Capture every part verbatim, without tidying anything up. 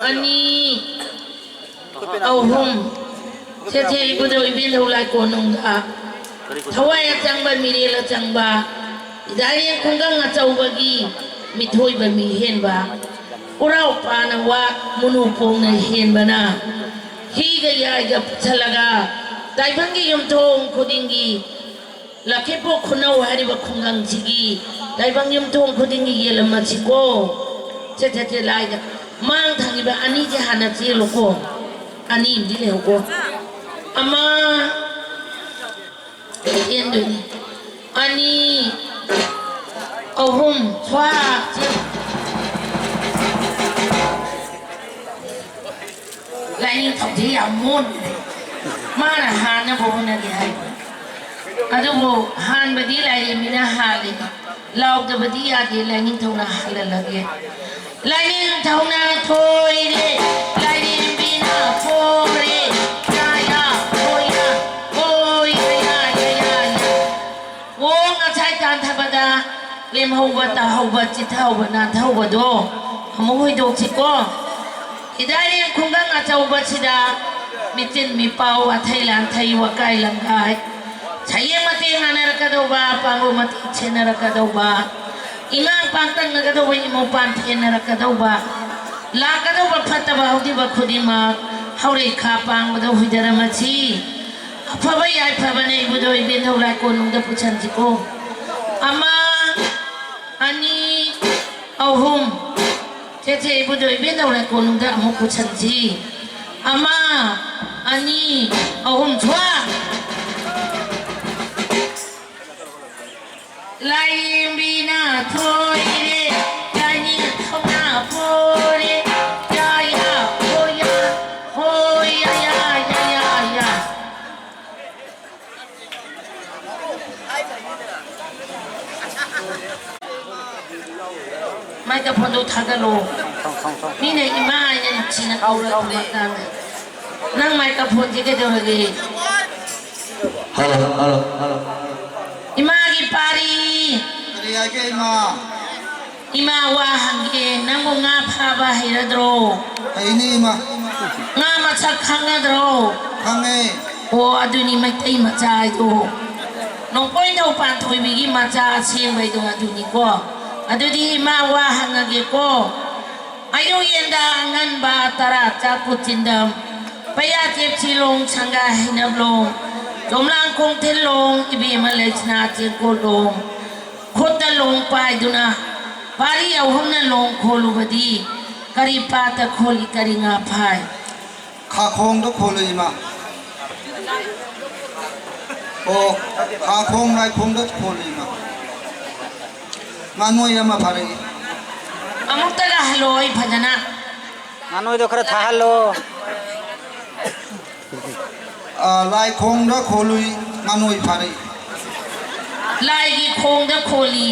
ꯑꯅꯤ, ꯑꯍꯨꯝ, ꯁꯦ ꯁꯦ ꯏꯕꯨꯙꯧ ꯏꯕꯦꯟꯙꯧ ꯂꯥꯏ ꯀꯣꯅꯨꯡꯗ ꯊꯋꯥꯏ ꯑꯆꯪꯕ, ꯃꯤꯔꯦꯜ ꯑꯆꯪꯕ, ꯏꯗꯥꯏꯔꯦꯡ ꯈꯨꯡꯒꯪ ꯑꯆꯧꯕꯒꯤ ꯃꯤꯊꯣꯏꯕ ꯃꯤꯍꯦꯟꯕ, ꯎꯔꯥꯎ ꯄꯥꯅ ꯋꯥ, ꯃꯨꯅꯨ ꯄꯣꯡꯅ ꯍꯦꯟꯕꯅ ꯍꯤꯒ ꯌꯥꯏꯒ ꯄꯨꯁꯜꯂꯒ ꯇꯥꯏꯕꯪꯒꯤ ꯌꯨꯝꯊꯣꯡ ꯈꯨꯗꯤꯡꯒꯤ ꯂꯛꯈꯤꯄꯣꯛ ꯈꯨꯅꯧ ꯍꯥꯏꯔꯤꯕ ꯈꯨꯡꯒꯪꯁꯤꯒꯤ ꯇꯥꯏꯕꯪ ꯌꯨꯝꯊꯣꯡ ꯈꯨꯗꯤꯡꯒꯤ ꯌꯦꯜꯂꯝꯃꯁꯤꯀꯣ꯫ ꯁꯦ, ꯁꯦ, ꯁꯦ, ꯂꯥꯏꯗ ꯃꯥꯡ ꯊꯪꯉꯤꯕ ꯑꯅꯤꯁꯦ ꯍꯥꯟꯅ ꯆꯦꯜꯂꯨꯀꯣ꯫ ꯑꯅꯤ ꯑꯃꯗꯤ ꯂꯩꯍꯧꯀꯣ꯫ ꯑꯃ ꯆꯦꯟꯗꯣꯏꯅꯤ꯫ ꯑꯅꯤ, ꯑꯍꯨꯝ, ꯁ꯭ꯋꯥ ꯆꯦꯜꯂꯨ꯫ ꯂꯥꯏꯅꯤꯡꯊꯧꯁꯦ ꯌꯥꯝ ꯃꯣꯟꯕꯅꯦ꯫ ꯃꯥꯅ ꯍꯥꯟꯅꯕ ꯍꯣꯠꯅꯒꯦ ꯍꯥꯏꯕ꯫ ꯑꯗꯨꯕꯨ ꯍꯥꯟꯕꯗꯤ ꯂꯥꯏꯔꯦꯝꯕꯤꯅ ꯍꯥꯜꯂꯤ꯫ ꯂꯥꯎꯗꯕꯗꯤ ꯌꯥꯗꯦ, ꯂꯥꯏꯅꯤꯡꯊꯧꯅ ꯍꯥꯜꯍꯜꯂꯒꯦ꯫ ꯂꯥꯏꯅꯤꯡꯊꯧꯅ ꯊꯣꯏꯔꯦ, ꯂꯥꯏꯔꯦꯝꯕꯤꯅ ꯊꯣꯔꯦ꯫ ꯌꯥ, ꯌꯥ, ꯍꯣ, ꯌꯥ, ꯍꯣ, ꯌꯥ, ꯌꯥ, ꯌꯥ, ꯌꯥ, ꯌꯥ꯫ ꯑꯣ, ꯉꯁꯥꯏ ꯇꯥꯟꯊꯕꯗ ꯂꯦꯝꯍꯧꯕ, ꯇꯥꯍꯧꯕ, ꯆꯤꯠꯊꯍꯧꯕ, ꯅꯥꯟꯊꯍꯧꯕꯗꯣ ꯑꯃꯨꯛ ꯍꯣꯏꯗꯣꯛꯁꯤꯀꯣ꯫ ꯏꯗꯥꯏꯔꯦꯡ ꯈꯨꯡꯒꯪ ꯑꯆꯧꯕꯁꯤꯗ ꯃꯤꯆꯤꯟ ꯃꯤꯄꯥꯎ, ꯑꯊꯩ ꯂꯥꯟꯊꯩ, ꯋꯥꯀꯥꯏ ꯂꯪꯀꯥꯏ, ꯁꯌꯦꯡ ꯃꯇꯦꯡ ꯉꯥꯟꯅꯔꯛꯀꯗꯧꯕ, ꯄꯥꯡꯒꯜ ꯃꯇꯦꯡ ꯁꯦꯟꯅꯔꯛꯀꯗꯧꯕ, ꯏꯉꯥꯡ ꯄꯥꯡꯇꯛꯅꯒꯗꯧꯕ, ꯏꯃꯧ ꯄꯥꯟ ꯊꯦꯟꯅꯔꯛꯀꯗꯧꯕ, ꯂꯥꯛꯀꯗꯧꯕ ꯐꯠꯇꯕ ꯍꯧꯗꯤꯕ ꯈꯨꯗꯤꯡꯃꯛ ꯍꯧꯔꯩ ꯈꯥ ꯄꯥꯡꯕꯗ ꯍꯨꯏꯗꯔꯝꯃꯁꯤ꯫ ꯑꯐꯕ ꯌꯥꯏꯐꯕꯅ ꯏꯕꯨꯙꯧ ꯏꯕꯦꯟꯙꯧ ꯂꯥꯏ ꯀꯣꯅꯨꯡꯗ ꯄꯨꯁꯤꯟꯁꯤꯀꯣ꯫ ꯑꯃ, ꯑꯅꯤ, ꯑꯍꯨꯝ꯫ ꯁꯦ, ꯁꯦ, ꯏꯕꯨꯙꯧ ꯏꯕꯦꯟꯙꯧ ꯂꯥꯏ ꯀꯣꯅꯨꯡꯗ ꯑꯃꯨꯛ ꯄꯨꯁꯤꯟꯁꯤ꯫ ꯑꯃ, ꯑꯅꯤ, ꯑꯍꯨꯝ, ꯁ꯭ꯋꯥ꯫ ꯂꯥꯏꯔꯦꯝꯕꯤꯅ ꯊꯣꯏꯔꯦ, ꯂꯥꯏꯅꯤꯡꯊꯧꯅ ꯄꯣꯔꯦ꯫ ꯌꯥ, ꯌꯥ, ꯍꯣ, ꯌꯥ, ꯍꯣ, ꯌꯥ, ꯌꯥ, ꯌꯥ, ꯌꯥ, ꯌꯥ꯫ ꯃꯥꯏꯀ꯭ꯔꯣꯐꯣꯟꯗꯣ ꯊꯥꯒꯠꯂꯣ꯫ ꯃꯤꯅ ꯏꯃꯥ ꯍꯥꯏꯅ ꯅꯨꯡꯁꯤꯅ ꯀꯧꯔ ꯊꯝꯃꯀꯥꯟꯗ꯫ ꯅꯪ ꯃꯥꯏꯀ꯭ꯔꯣꯐꯣꯟꯁꯦ ꯀꯩꯗꯧꯔꯒꯦ? Hello, hello, hello. ꯏꯃꯥꯒꯤ ꯄꯥꯔꯤ꯫ ꯀꯔꯤ ꯍꯥꯏꯒꯦ, ꯏꯃꯥ? ꯏꯃꯥ, ꯋꯥ ꯍꯪꯒꯦ, ꯅꯪꯕꯨ ꯉꯥ ꯐꯥꯕ ꯍꯩꯔꯗ꯭ꯔꯣ? ꯍꯩꯅꯤ, ꯏꯃꯥ꯫ ꯉꯥ ꯃꯁꯛ ꯈꯪꯒꯗ꯭ꯔꯣ? ꯈꯪꯉꯦ꯫ ꯑꯣ, ꯑꯗꯨꯅꯤ ꯃꯩꯇꯩ ꯃꯆꯥ ꯍꯥꯏꯗꯣ꯫ ꯅꯣꯡꯄꯣꯏ ꯅꯧ ꯄꯥꯟꯊꯣꯏꯕꯤꯒꯤ ꯃꯆꯥ ꯑꯁꯦꯡꯕꯩꯗꯣ ꯑꯗꯨꯅꯤꯀꯣ꯫ ꯑꯗꯨꯗꯤ ꯏꯃꯥ, ꯋꯥ ꯍꯪꯉꯒꯦꯀꯣ꯫ ꯑꯌꯨꯛ ꯌꯦꯟꯗ ꯑꯉꯟꯕ ꯇꯔꯥ ꯆꯥꯛꯄꯨ ꯆꯤꯟꯗꯝ, ꯄꯩꯌꯥ ꯆꯦꯞꯁꯤ ꯂꯣꯡ, ꯁꯪꯒꯥ ꯍꯩꯅꯕ ꯂꯣꯡ, ꯆꯣꯝꯂꯥꯡ ꯈꯣꯡꯊꯤꯜ ꯂꯣꯡ, ꯏꯕꯦꯝꯃ ꯂꯩꯁꯅꯥ ꯆꯦꯡꯀꯣꯠ ꯂꯣꯡ, ꯈꯨꯠꯇ ꯂꯣꯡ ꯄꯥꯏꯗꯨꯅ ꯄꯥꯔꯤ ꯑꯍꯨꯝꯅ ꯂꯣꯡ ꯈꯣꯜꯂꯨꯕꯗꯤ ꯀꯔꯤ ꯄꯥꯠꯇ ꯈꯣꯜꯂꯤ, ꯀꯔꯤ ꯉꯥ ꯐꯥꯏ? ꯈꯥꯈꯣꯡꯗ ꯈꯣꯜꯂꯨ, ꯏꯃꯥ꯫ ꯑꯣ, ꯈꯥꯈꯣꯡ ꯂꯥꯏꯈꯣꯡꯗ ꯈꯣꯜꯂꯨ, ꯏꯃꯥ꯫ ꯉꯥꯅꯣꯏ ꯑꯃ ꯐꯥꯔꯛꯏ꯫ ꯑꯃꯨꯛꯇꯒ ꯍꯜꯂꯣ, ꯑꯩ ꯐꯖꯅ꯫ ꯉꯥꯅꯣꯏꯗꯣ ꯈꯔ ꯊꯥꯍꯜꯂꯣ꯫ ꯑ, ꯂꯥꯏ ꯈꯣꯡꯗ ꯈꯣꯜꯂꯨꯏ, ꯉꯥꯅꯣꯏ ꯐꯥꯔꯛꯏ꯫ ꯂꯥꯏꯒꯤ ꯈꯣꯡꯗ ꯈꯣꯜꯂꯤ,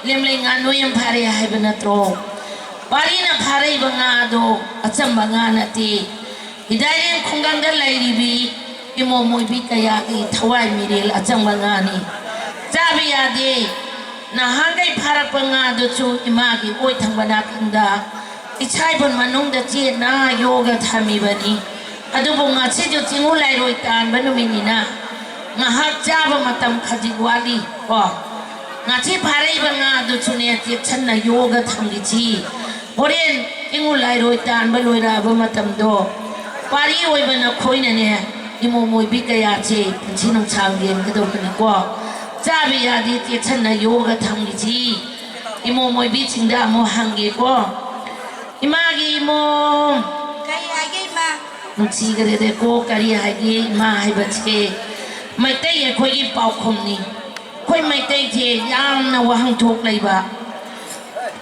ꯂꯦꯝꯂꯩ ꯉꯥꯅꯣꯏ ꯑꯃ ꯐꯥꯔꯛꯑꯦ ꯍꯥꯏꯕ ꯅꯠꯇ꯭ꯔꯣ? ꯋꯥꯔꯤꯅ ꯐꯥꯔꯛꯏꯕ ꯉꯥꯗꯣ ꯑꯆꯝꯕ ꯉꯥ ꯅꯠꯇꯦ꯫ ꯍꯤꯗꯥꯏꯔꯦꯟ ꯈꯨꯡꯒꯪꯗ ꯂꯩꯔꯤꯕꯤ ꯏꯃꯣꯝ ꯑꯣꯏꯕꯤ ꯀꯌꯥꯒꯤ ꯊꯋꯥꯏ ꯃꯤꯔꯦꯜ ꯑꯆꯪꯕ ꯉꯥꯅꯤ꯫ ꯆꯥꯕ ꯌꯥꯗꯦ꯫ ꯅꯍꯥꯟꯈꯩ ꯐꯥꯔꯛꯄ ꯉꯥꯗꯨꯁꯨ ꯏꯃꯥꯒꯤ ꯑꯣꯏ ꯊꯪꯕ ꯅꯥꯀꯟꯗ ꯏꯁꯥꯏꯕꯨꯟ ꯃꯅꯨꯡꯗ ꯆꯦꯠꯅ ꯌꯣꯛꯑꯒ ꯊꯝꯃꯤꯕꯅꯤ꯫ ꯑꯗꯨꯕꯨ ꯉꯁꯤꯁꯨ ꯆꯤꯡꯉꯨ ꯂꯥꯏꯔꯣꯏ ꯇꯥꯟꯕ ꯅꯨꯃꯤꯠꯅꯤꯅ ꯉꯥꯏꯍꯥꯛ ꯆꯥꯕ ꯃꯇꯝ ꯈꯖꯤꯛ ꯋꯥꯠꯂꯤ ꯀꯣ꯫ ꯉꯁꯤ ꯐꯥꯔꯛꯏꯕ ꯉꯥꯗꯨꯁꯨꯅꯦ ꯆꯦꯛꯁꯤꯟꯅ ꯌꯣꯛꯑꯒ ꯊꯝꯈꯤꯁꯤ꯫ ꯍꯣꯔꯦꯟ ꯆꯤꯡꯉꯨ ꯂꯥꯏꯔꯣꯏ ꯇꯥꯟꯕ ꯂꯣꯏꯔꯛꯑꯕ ꯃꯇꯝꯗꯣ ꯄꯥꯔꯤ ꯑꯣꯏꯕ ꯅꯈꯣꯏꯅꯅꯦ ꯏꯃꯣꯝ ꯑꯣꯏꯕꯤ ꯀꯌꯥꯁꯦ ꯄꯨꯟꯁꯤ ꯅꯨꯡꯁꯥꯡ ꯂꯦꯟꯒꯗꯧꯕꯅꯤꯀꯣ꯫ ꯆꯥꯕ ꯌꯥꯗꯦ, ꯆꯦꯛꯁꯤꯟꯅ ꯌꯣꯛꯑꯒ ꯊꯝꯈꯤꯁꯤ꯫ ꯏꯃꯣꯝ ꯑꯣꯏꯕꯤꯁꯤꯡꯗ ꯑꯃꯨꯛ ꯍꯪꯒꯦꯀꯣ꯫ ꯏꯃꯥꯒꯤ ꯏꯃꯣꯝ꯫ ꯀꯩ ꯍꯥꯏꯒꯦ, ꯏꯃꯥ? ꯅꯨꯡꯁꯤꯈ꯭ꯔꯦꯗꯀꯣ, ꯀꯔꯤ ꯍꯥꯏꯒꯦ ꯏꯃꯥ ꯍꯥꯏꯕꯁꯦ ꯃꯩꯇꯩ ꯑꯩꯈꯣꯏꯒꯤ ꯄꯥꯎꯈꯨꯝꯅꯤ꯫ ꯑꯩꯈꯣꯏ ꯃꯩꯇꯩꯁꯦ ꯌꯥꯝꯅ ꯋꯥꯍꯟꯊꯣꯛ ꯂꯩꯕ,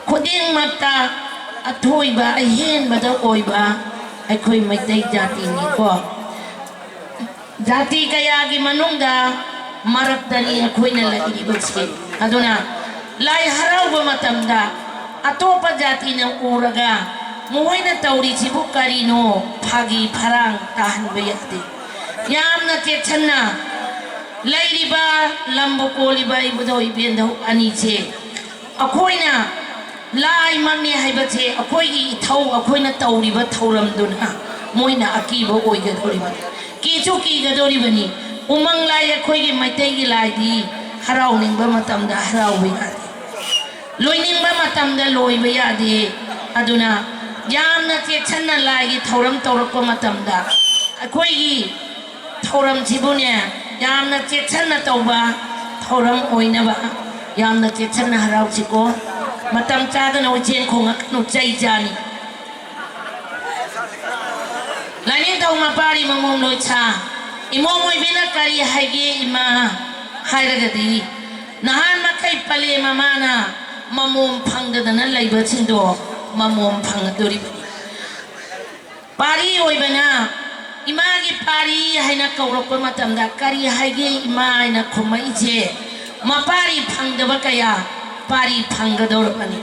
ꯈꯨꯗꯤꯡꯃꯛꯇ ꯑꯊꯣꯏꯕ ꯑꯍꯦꯟꯕꯗ ꯑꯣꯏꯕ ꯑꯩꯈꯣꯏ ꯃꯩꯇꯩ ꯖꯥꯇꯤꯅꯤꯀꯣ꯫ ꯖꯥꯇꯤ ꯀꯌꯥꯒꯤ ꯃꯅꯨꯡꯗ ꯃꯔꯛꯇꯅꯤ ꯑꯩꯈꯣꯏꯅ ꯂꯩꯔꯤꯕꯁꯤ꯫ ꯑꯗꯨꯅ ꯂꯥꯏ ꯍꯔꯥꯎꯕ ꯃꯇꯝꯗ ꯑꯇꯣꯞꯄ ꯖꯥꯇꯤꯅ ꯎꯔꯒ ꯃꯈꯣꯏꯅ ꯇꯧꯔꯤꯁꯤꯕꯨ ꯀꯔꯤꯅꯣ, ꯐꯥꯒꯤ ꯐꯔꯥꯡ ꯇꯥꯍꯟꯕ ꯌꯥꯗꯦ꯫ ꯌꯥꯝꯅ ꯆꯦꯛꯁꯤꯟꯅ ꯂꯩꯔꯤꯕ ꯂꯝꯕꯨ ꯀꯣꯜꯂꯤꯕ ꯏꯕꯨꯙꯧ ꯏꯕꯦꯟꯙꯧ ꯑꯅꯤꯁꯦ ꯑꯩꯈꯣꯏꯅ ꯂꯥꯏꯃꯛꯅꯤ ꯍꯥꯏꯕꯁꯦ ꯑꯩꯈꯣꯏꯒꯤ ꯏꯊꯧ, ꯑꯩꯈꯣꯏꯅ ꯇꯧꯔꯤꯕ ꯊꯧꯔꯝꯗꯨꯅ ꯃꯣꯏꯅ ꯑꯀꯤꯕ ꯑꯣꯏꯒꯗꯧꯔꯤꯕꯅꯤ, ꯀꯤꯁꯨ ꯀꯤꯒꯗꯧꯔꯤꯕꯅꯤ꯫ ꯎꯃꯪ ꯂꯥꯏ, ꯑꯩꯈꯣꯏꯒꯤ ꯃꯩꯇꯩꯒꯤ ꯂꯥꯏꯗꯤ ꯍꯔꯥꯎꯅꯤꯡꯕ ꯃꯇꯝꯗ ꯍꯔꯥꯎꯕ ꯌꯥꯗꯦ, ꯂꯣꯏꯅꯤꯡꯕ ꯃꯇꯝꯗ ꯂꯣꯏꯕ ꯌꯥꯗꯦ꯫ ꯑꯗꯨꯅ ꯌꯥꯝꯅ ꯆꯦꯛꯁꯤꯟꯅ ꯂꯥꯏꯒꯤ ꯊꯧꯔꯝ ꯇꯧꯔꯛꯄ ꯃꯇꯝꯗ ꯑꯩꯈꯣꯏꯒꯤ ꯊꯧꯔꯝꯁꯤꯕꯨꯅꯦ, ꯌꯥꯝꯅ ꯆꯦꯛꯁꯤꯟꯅ ꯇꯧꯕ ꯊꯧꯔꯝ ꯑꯣꯏꯅꯕ ꯌꯥꯝꯅ ꯆꯦꯛꯁꯤꯟꯅ ꯍꯔꯥꯎꯁꯤꯀꯣ꯫ ꯃꯇꯝ ꯆꯥꯗꯅ ꯎꯆꯦꯟ ꯈꯣꯡꯉꯛꯀꯅꯨ, ꯆꯩ ꯆꯥꯅꯤ꯫ ꯂꯥꯏꯅꯤꯡꯊꯧ ꯃꯄꯥꯔꯤ ꯃꯃꯣꯝ ꯂꯣꯏꯁꯥ, ꯏꯃꯣꯝ ꯑꯣꯏꯕꯤꯅ ꯀꯔꯤ ꯍꯥꯏꯒꯦ ꯏꯃꯥ ꯍꯥꯏꯔꯒꯗꯤ, ꯅꯍꯥꯟ ꯃꯈꯩ ꯄꯂꯦꯝ ꯃꯃꯥꯅ ꯃꯃꯣꯝ ꯐꯪꯗꯗꯅ ꯂꯩꯕꯁꯤꯡꯗꯣ ꯃꯃꯣꯝ ꯐꯪꯒꯗꯣꯔꯤꯕꯅꯤ꯫ ꯄꯥꯔꯤ ꯑꯣꯏꯕꯅ ꯏꯃꯥꯒꯤ ꯄꯥꯔꯤ ꯍꯥꯏꯅ ꯀꯧꯔꯛꯄ ꯃꯇꯝꯗ ꯀꯔꯤ ꯍꯥꯏꯒꯦ ꯏꯃꯥ ꯍꯥꯏꯅ ꯈꯨꯝꯃꯛꯏꯁꯦ? ꯃꯄꯥꯔꯤ ꯐꯪꯗꯕ ꯀꯌꯥ ꯄꯥꯔꯤ ꯐꯪꯒꯗꯧꯔꯕꯅꯤ꯫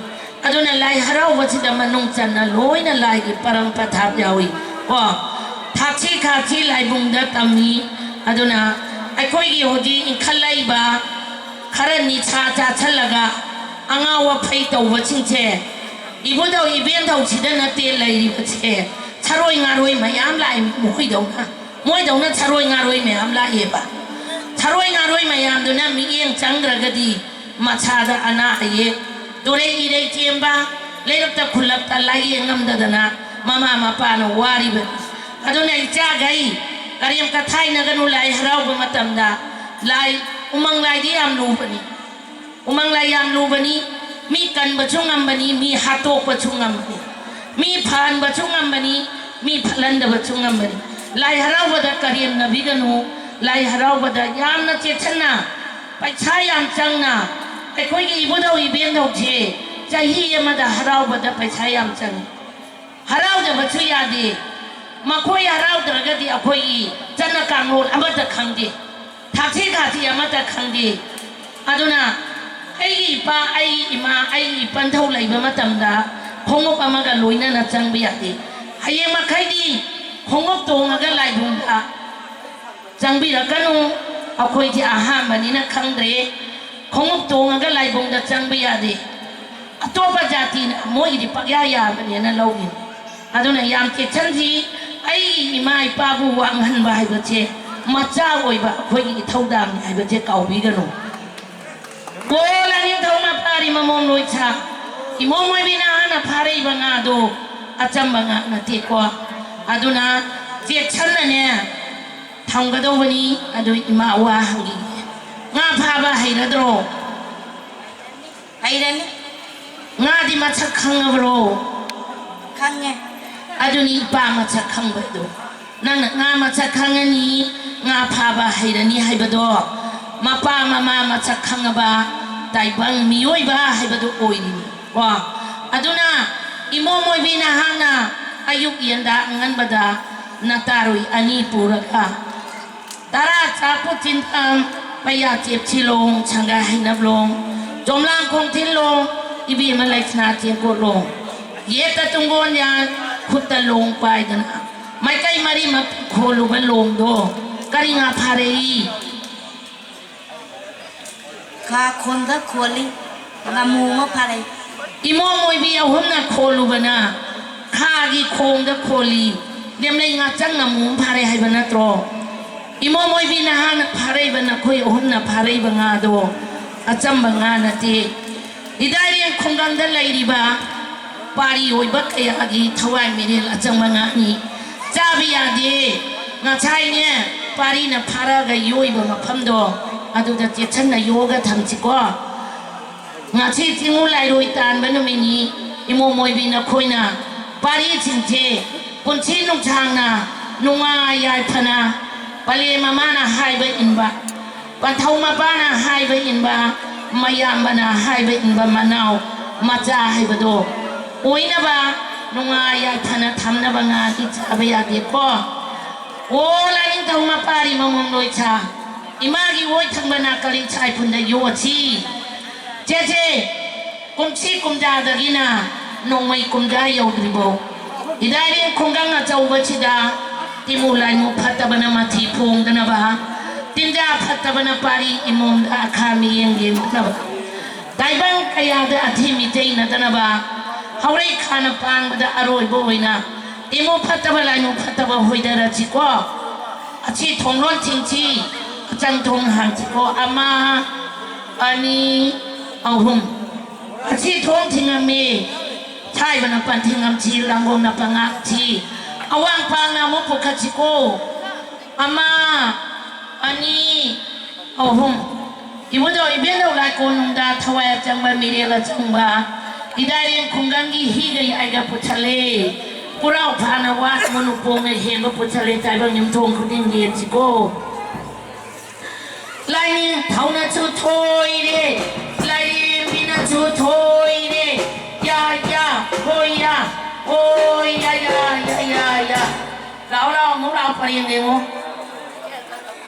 ꯑꯗꯨꯅ ꯂꯥꯏ ꯍꯔꯥꯎꯕꯁꯤꯗ ꯃꯅꯨꯡ ꯆꯟꯅ ꯂꯣꯏꯅ ꯂꯥꯏꯒꯤ ꯄꯔꯝ ꯄꯊꯥꯞ ꯌꯥꯎꯏ ꯀꯣ꯫ ꯊꯥꯛꯁꯤ ꯈꯥꯛꯁꯤ ꯂꯥꯏꯕꯨꯡꯗ ꯇꯝꯃꯤ꯫ ꯑꯗꯨꯅ ꯑꯩꯈꯣꯏꯒꯤ ꯍꯧꯖꯤꯛ ꯏꯟꯈꯠꯂꯛꯏꯕ ꯈꯔ ꯅꯤꯁꯥ ꯆꯥꯁꯜꯂꯒ ꯑꯉꯥꯎ ꯑꯐꯩ ꯇꯧꯕꯁꯤꯡꯁꯦ, ꯏꯕꯨꯙꯧ ꯏꯕꯦꯟꯙꯧꯁꯤꯗ ꯅꯠꯇꯦ ꯂꯩꯔꯤꯕꯁꯦ, ꯁꯔꯣꯏ ꯉꯥꯔꯣꯏ ꯃꯌꯥꯝ ꯂꯥꯛꯏ꯫ ꯃꯣꯏꯗꯧꯅ, ꯃꯣꯏꯗꯧꯅ ꯁꯔꯣꯏ ꯉꯥꯔꯣꯏ ꯃꯌꯥꯝ ꯂꯥꯛꯑꯦꯕ꯫ ꯁꯔꯣꯏ ꯉꯥꯔꯣꯏ ꯃꯌꯥꯝꯗꯨꯅ ꯃꯤꯠꯌꯦꯡ ꯆꯪꯈ꯭ꯔꯒꯗꯤ ꯃꯁꯥꯗ ꯑꯅꯥ ꯑꯌꯦꯛ, ꯇꯨꯔꯩ ꯏꯔꯩ ꯆꯦꯟꯕ, ꯂꯩꯔꯛꯇ ꯈꯨꯜꯂꯛꯇ ꯂꯥꯏꯌꯦꯡ ꯉꯝꯗꯗꯅ ꯃꯃꯥ ꯃꯄꯥꯅ ꯋꯥꯔꯤꯕꯅꯤ꯫ ꯑꯗꯨꯅ ꯏꯆꯥꯈꯩ, ꯀꯔꯦꯝ ꯀꯊꯥꯏꯅꯒꯅꯨ꯫ ꯂꯥꯏ ꯍꯔꯥꯎꯕ ꯃꯇꯝꯗ ꯂꯥꯏ, ꯎꯃꯪ ꯂꯥꯏꯗꯤ ꯌꯥꯝ ꯂꯨꯕꯅꯤ꯫ ꯎꯃꯪ ꯂꯥꯏ ꯌꯥꯝ ꯂꯨꯕꯅꯤ꯫ ꯃꯤ ꯀꯟꯕꯁꯨ ꯉꯝꯕꯅꯤ, ꯃꯤ ꯍꯥꯠꯇꯣꯛꯄꯁꯨ ꯉꯝꯕꯅꯤ, ꯃꯤ ꯐꯍꯟꯕꯁꯨ ꯉꯝꯕꯅꯤ, ꯃꯤ ꯐꯠꯍꯟꯗꯕꯁꯨ ꯉꯝꯕꯅꯤ꯫ ꯂꯥꯏ ꯍꯔꯥꯎꯕꯗ ꯀꯔꯦꯝꯅꯕꯤꯒꯅꯨ꯫ ꯂꯥꯏ ꯍꯔꯥꯎꯕꯗ ꯌꯥꯝꯅ ꯆꯦꯛꯁꯤꯟꯅ, ꯄꯩꯁꯥ ꯌꯥꯝ ꯆꯪꯅ, ꯑꯩꯈꯣꯏꯒꯤ ꯏꯕꯨꯙꯧ ꯏꯕꯦꯟꯙꯧꯁꯦ ꯆꯍꯤ ꯑꯃꯗ ꯍꯔꯥꯎꯕꯗ ꯄꯩꯁꯥ ꯌꯥꯝ ꯆꯪꯉꯤ꯫ ꯍꯔꯥꯎꯗꯕꯁꯨ ꯌꯥꯗꯦ꯫ ꯃꯈꯣꯏ ꯍꯔꯥꯎꯗ꯭ꯔꯒꯗꯤ ꯑꯩꯈꯣꯏꯒꯤ ꯆꯠꯅ ꯀꯥꯡꯂꯣꯟ ꯑꯃꯠꯇ ꯈꯪꯗꯦ, ꯊꯥꯛꯁꯤ ꯈꯥꯁꯤ ꯑꯃꯠꯇ ꯈꯪꯗꯦ꯫ ꯑꯗꯨꯅ ꯑꯩꯒꯤ ꯏꯄꯥ, ꯑꯩꯒꯤ ꯏꯃꯥ, ꯑꯩꯒꯤ ꯏꯄꯟꯊꯧ ꯂꯩꯕ ꯃꯇꯝꯗ ꯈꯣꯡꯎꯞ ꯑꯃꯒ ꯂꯣꯏꯅꯅ ꯆꯪꯕ ꯌꯥꯗꯦ꯫ ꯍꯌꯦꯡ ꯃꯈꯩꯗꯤ ꯈꯣꯡꯎꯞ ꯇꯣꯡꯉꯒ ꯂꯥꯏꯕꯨꯡꯗ ꯆꯪꯕꯤꯔꯛꯀꯅꯨ꯫ ꯑꯩꯈꯣꯏꯗꯤ ꯑꯍꯥꯟꯕꯅꯤꯅ ꯈꯪꯗ꯭ꯔꯦ꯫ ꯈꯣꯡꯎꯞ ꯇꯣꯡꯉꯒ ꯂꯥꯏꯕꯨꯡꯗ ꯆꯪꯕ ꯌꯥꯗꯦ꯫ ꯑꯇꯣꯞꯄ ꯖꯥꯇꯤꯅ ꯃꯣꯏꯒꯤꯗꯤ ꯄꯪꯌꯥ ꯌꯥꯕꯅꯦꯅ ꯂꯧꯈꯤꯅꯤ꯫ ꯑꯗꯨꯅ ꯌꯥꯝ ꯆꯦꯛꯁꯤꯟꯁꯤ꯫ ꯑꯩꯒꯤ ꯏꯃꯥ ꯏꯄꯥꯕꯨ ꯋꯥꯡꯍꯟꯕ ꯍꯥꯏꯕꯁꯦ ꯃꯆꯥ ꯑꯣꯏꯕ ꯑꯩꯈꯣꯏꯒꯤ ꯏꯊꯧꯗꯥꯡꯅꯤ ꯍꯥꯏꯕꯁꯦ ꯀꯥꯎꯕꯤꯒꯅꯨ꯫ ꯑꯣ, ꯂꯥꯏꯅꯤꯡꯊꯧ ꯃꯄꯥꯔꯤ ꯃꯃꯣꯝ ꯂꯣꯏꯁꯥ, ꯏꯃꯣꯝ ꯑꯣꯏꯕꯤꯅ ꯍꯥꯟꯅ ꯐꯥꯔꯛꯏꯕ ꯉꯥꯗꯣ ꯑꯆꯝꯕ ꯉꯥ ꯅꯠꯇꯦꯀꯣ꯫ ꯑꯗꯨꯅ ꯆꯦꯛꯁꯤꯟꯅꯅꯦ ꯊꯝꯒꯗꯧꯕꯅꯤ꯫ ꯑꯗꯨ ꯏꯃꯥ ꯋꯥ ꯍꯪꯈꯤꯒꯦ, ꯉꯥ ꯐꯥꯕ ꯍꯩꯔꯗ꯭ꯔꯣ? ꯍꯩꯔꯅꯤ꯫ ꯉꯥꯗꯤ ꯃꯁꯛ ꯈꯪꯉꯕ꯭ꯔꯣ? ꯈꯪꯉꯦ꯫ ꯑꯗꯨꯅꯤ ꯏꯄꯥ ꯃꯁꯛ ꯈꯪꯕꯗꯣ꯫ ꯅꯪꯅ ꯉꯥ ꯃꯁꯛ ꯈꯪꯉꯅꯤ, ꯉꯥ ꯐꯥꯕ ꯍꯩꯔꯅꯤ ꯍꯥꯏꯕꯗꯣ ꯃꯄꯥ ꯃꯃꯥ ꯃꯁꯛ ꯈꯪꯉꯕ ꯇꯥꯏꯕꯪ ꯃꯤꯑꯣꯏꯕ ꯍꯥꯏꯕꯗꯨ ꯑꯣꯏꯔꯤꯅꯤ꯫ ꯀꯣ? ꯑꯗꯨꯅ ꯏꯃꯣꯝ ꯑꯣꯏꯕꯤ ꯅꯍꯥꯛꯅ ꯑꯌꯨꯛ ꯌꯦꯟꯗꯥ ꯑꯉꯟꯕꯗ ꯅꯇꯥꯔꯨꯏ ꯑꯅꯤ ꯄꯨꯔꯒ ꯇꯔꯥ ꯆꯥꯛꯄꯨ ꯆꯤꯟꯊꯝ, ꯄꯩꯌꯥ ꯆꯦꯞꯁꯤꯂꯣꯡ, ꯁꯪꯒꯥ ꯍꯩꯅꯕꯂꯣꯡ, ꯆꯣꯝꯂꯥꯡ ꯈꯣꯡꯊꯤꯜꯂꯣꯡ, ꯏꯕꯦꯝꯃ ꯂꯩꯁꯅꯥ ꯆꯦꯡꯀꯣꯠꯂꯣꯡ, ꯌꯦꯠꯇ ꯇꯨꯡꯒꯣꯟ ꯌꯥꯟ, ꯈꯨꯠꯇ ꯂꯣꯡ ꯄꯥꯏꯗꯅ ꯃꯥꯏꯀꯩ ꯃꯔꯤꯃꯛ ꯈꯣꯜꯂꯨꯕ ꯂꯣꯡꯗꯣ ꯀꯔꯤ ꯉꯥ ꯐꯥꯔꯛꯏ? ꯈꯥ ꯈꯣꯟꯗ ꯈꯣꯜꯂꯤ, ꯉꯥꯃꯨ ꯑꯃ ꯐꯥꯔꯛꯏ꯫ ꯏꯃꯣꯝ ꯑꯣꯏꯕꯤ ꯑꯍꯨꯝꯅ ꯈꯣꯜꯂꯨꯕꯅ ꯈꯥꯒꯤ ꯈꯣꯡꯗ ꯈꯣꯜꯂꯤ, ꯂꯦꯝꯂꯩ ꯉꯥꯆꯪ ꯉꯥꯃꯨ ꯑꯃ ꯐꯥꯔꯦ ꯍꯥꯏꯕ ꯅꯠꯇ꯭ꯔꯣ? ꯏꯃꯣꯝ ꯑꯣꯏꯕꯤ ꯅꯍꯥꯛꯅ ꯐꯥꯔꯛꯏꯕ, ꯅꯈꯣꯏ ꯑꯍꯨꯝꯅ ꯐꯥꯔꯛꯏꯕ ꯉꯥꯗꯣ ꯑꯆꯝꯕ ꯉꯥ ꯅꯠꯇꯦ꯫ ꯏꯗꯥꯏꯔꯦꯡ ꯈꯨꯡꯒꯪꯗ ꯂꯩꯔꯤꯕ ꯄꯥꯔꯤ ꯑꯣꯏꯕ ꯀꯌꯥꯒꯤ ꯊꯋꯥꯏ ꯃꯤꯔꯦꯜ ꯑꯆꯪꯕ ꯉꯥꯛꯅꯤ꯫ ꯆꯥꯕ ꯌꯥꯗꯦ꯫ ꯉꯁꯥꯏꯅꯦ ꯄꯥꯔꯤꯅ ꯐꯥꯔꯛꯑꯒ ꯌꯣꯛꯏꯕ ꯃꯐꯝꯗꯣ ꯑꯗꯨꯗ ꯆꯦꯛꯁꯤꯟꯅ ꯌꯣꯛꯑꯒ ꯊꯝꯁꯤꯀꯣ꯫ ꯉꯁꯤ ꯆꯤꯡꯉꯨ ꯂꯥꯏꯔꯣꯏ ꯇꯥꯟꯕ ꯅꯨꯃꯤꯠꯅꯤ꯫ ꯏꯃꯣꯝ ꯑꯣꯏꯕꯤ ꯅꯈꯣꯏꯅ ꯄꯥꯔꯤꯁꯤꯡꯁꯦ ꯄꯨꯟꯁꯤ ꯅꯨꯡꯁꯥꯡꯅ ꯅꯨꯡꯉꯥꯏ ꯌꯥꯏꯐꯅ ꯄꯂꯦꯝ ꯃꯃꯥꯅ ꯍꯥꯏꯕ ꯏꯟꯕ, ꯄꯟꯊꯧ ꯃꯄꯥꯅ ꯍꯥꯏꯕ ꯏꯟꯕ, ꯃꯌꯥꯝꯕꯅ ꯍꯥꯏꯕ ꯏꯟꯕ ꯃꯅꯥꯎ ꯃꯆꯥ ꯍꯥꯏꯕꯗꯣ ꯑꯣꯏꯅꯕ ꯅꯨꯡꯉꯥꯏ ꯌꯥꯏꯐꯅ ꯊꯝꯅꯕ ꯉꯥꯗꯤ ꯆꯥꯕ ꯌꯥꯗꯦꯀꯣ꯫ ꯑꯣ ꯂꯥꯏꯅꯤꯡꯊꯧ ꯃꯄꯥꯔꯤ ꯃꯃꯣꯝ ꯂꯣꯏꯁꯥ, ꯏꯃꯥꯒꯤ ꯑꯣꯏ ꯊꯪꯕ ꯅꯥꯀꯜ ꯏꯁꯥꯏꯐꯨꯟꯗ ꯌꯣꯠꯁꯤ꯫ ꯆꯦꯆꯦ, ꯀꯨꯝꯁꯤ ꯀꯨꯝꯖꯥꯗꯒꯤꯅ ꯅꯣꯡꯃꯩ ꯀꯨꯝꯖꯥ ꯌꯧꯗ꯭ꯔꯤꯕꯧ ꯏꯗꯥꯏꯔꯦꯡ ꯈꯨꯡꯒꯪ ꯑꯆꯧꯕꯁꯤꯗ ꯇꯤꯃꯨ ꯂꯥꯏꯃꯨ ꯐꯠꯇꯕꯅ ꯃꯊꯤ ꯐꯣꯡꯗꯅꯕ, ꯇꯤꯟꯖꯥ ꯐꯠꯇꯕꯅ ꯄꯥꯔꯤ ꯏꯃꯣꯝꯗ ꯑꯈꯥ ꯃꯤꯠꯌꯦꯡ ꯌꯦꯡꯗꯅꯕ, ꯇꯥꯏꯕꯪ ꯀꯌꯥꯗ ꯑꯊꯤꯡꯕ ꯆꯩꯅꯗꯅꯕ, ꯍꯧꯔꯩ ꯈꯥꯅ ꯄꯥꯡꯕꯗ ꯑꯔꯣꯏꯕ ꯑꯣꯏꯅ ꯏꯃꯨ ꯐꯠꯇꯕ ꯂꯥꯏꯃꯨ ꯐꯠꯇꯕ ꯍꯣꯏꯗꯔꯁꯤꯀꯣ꯫ ꯑꯁꯤ ꯊꯣꯡꯂꯣꯟ ꯊꯤꯡꯁꯤ, ꯑꯆꯪ ꯊꯣꯡ ꯍꯥꯡꯁꯤꯀꯣ꯫ ꯑꯃ, ꯑꯅꯤ, ꯑꯍꯨꯝ꯫ ꯑꯁꯤ ꯊꯣꯡ ꯊꯤꯡꯉꯝꯃꯤ, ꯁꯥꯏꯕꯅ ꯄꯟ ꯊꯤꯡꯉꯝꯁꯤ, ꯂꯥꯡꯒꯣꯡꯅ ꯄꯉꯥꯛꯁꯤ꯫ ꯑꯋꯥꯡ ꯄꯥꯡꯅ ꯑꯃꯨꯛ ꯄꯨꯈꯠꯁꯤꯀꯣ꯫ ꯑꯃ, ꯑꯅꯤ, ꯑꯍꯨꯝ꯫ ꯏꯕꯨꯙꯧ ꯏꯕꯦꯟꯙꯧ ꯂꯥꯏ ꯀꯣꯅꯨꯡꯗ ꯊꯋꯥꯏ ꯑꯆꯪꯕ, ꯃꯤꯔꯦꯜ ꯑꯆꯪꯕ, ꯏꯗꯥꯏꯔꯦꯟ ꯈꯨꯡꯒꯪꯒꯤ ꯍꯤꯒ ꯌꯥꯏꯒ ꯄꯨꯁꯜꯂꯦ꯫ ꯄꯨꯔꯥꯎ ꯐꯥꯅ ꯋꯥ ꯃꯅꯨ ꯄꯣꯡꯅ ꯍꯦꯟꯕ ꯄꯨꯁꯜꯂꯦ꯫ ꯇꯥꯏꯕꯪ ꯌꯨꯝꯊꯣꯡ ꯈꯨꯗꯤꯡꯒꯤ ꯌꯦꯡꯁꯤꯀꯣ꯫ ꯂꯥꯏꯅꯤꯡꯊꯧꯅꯁꯨ ꯊꯣꯏꯔꯦ, ꯂꯥꯏꯔꯦꯝꯕꯤꯅꯁꯨ ꯊꯣꯏꯔꯦ꯫ ꯌꯥ, ꯌꯥ, ꯍꯣꯏ, ꯌꯥ, ꯍꯣꯏ, ꯌꯥ, ꯌꯥ, ꯌꯥ, ꯌꯥ, ꯌꯥ꯫ ꯂꯥꯛꯑꯣ, ꯂꯥꯛꯑꯣ, ꯑꯃꯨꯛ ꯂꯥꯛꯑꯣ, ꯄꯔꯦꯡ ꯂꯦꯡꯉꯣ꯫